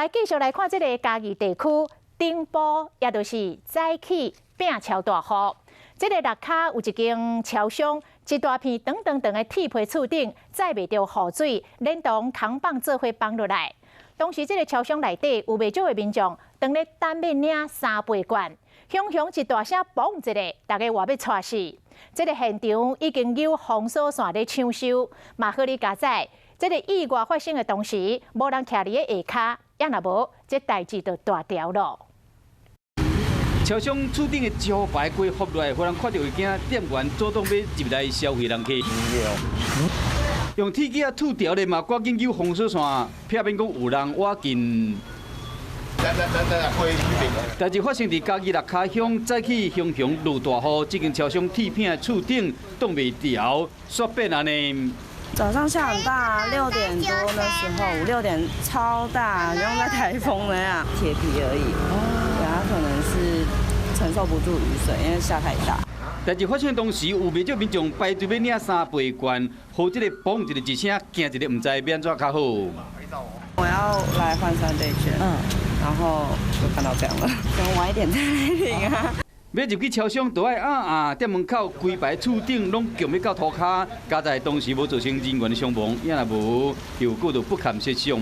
來繼續來看這个嘉義地區頂埔，也就是早起拚超大雨。這个蚋跤有一間超商，一大片長長長的鐵皮厝頂載袂著雨水，連同扛棒做伙崩落來。當時這个超商內底有袂少的民眾，當咧等欲領三倍券，響響一大聲嘣一下，大家活欲掣死。這个現場已經有封鎖線咧搶修，嘛好哩佳哉。這个意外發生的當時，無人徛佇咧下跤，也若無，這代誌就大條囉。超商厝頂的招牌規覆落來，予人看著會驚。店員主動欲入來消費人客。用鐵枝仔吐條咧嘛，趕緊揪封鎖線，避免講有人倚近。代誌發生佇嘉義蚋跤鄉，早起雄雄落大雨，這間超商鐵片的厝頂擋袂牢，煞變按呢。早上下很大，6點多那時候，五六點超大，像在颱風那樣，鐵皮而已。對，它可能是承受不住雨水，因為下太大。代誌發生當時，有袂少民眾排隊欲領三倍券，予這个嘣一个一聲，驚一个毋知欲按怎較好。我要來換三倍券，然後就看到這樣了，想晚一點再來領啊。欲入去超商，都愛啊啊！店門口規排厝頂攏強欲到塗跤，佳哉當時無造成人員的傷亡，也若無，後果就不堪設想。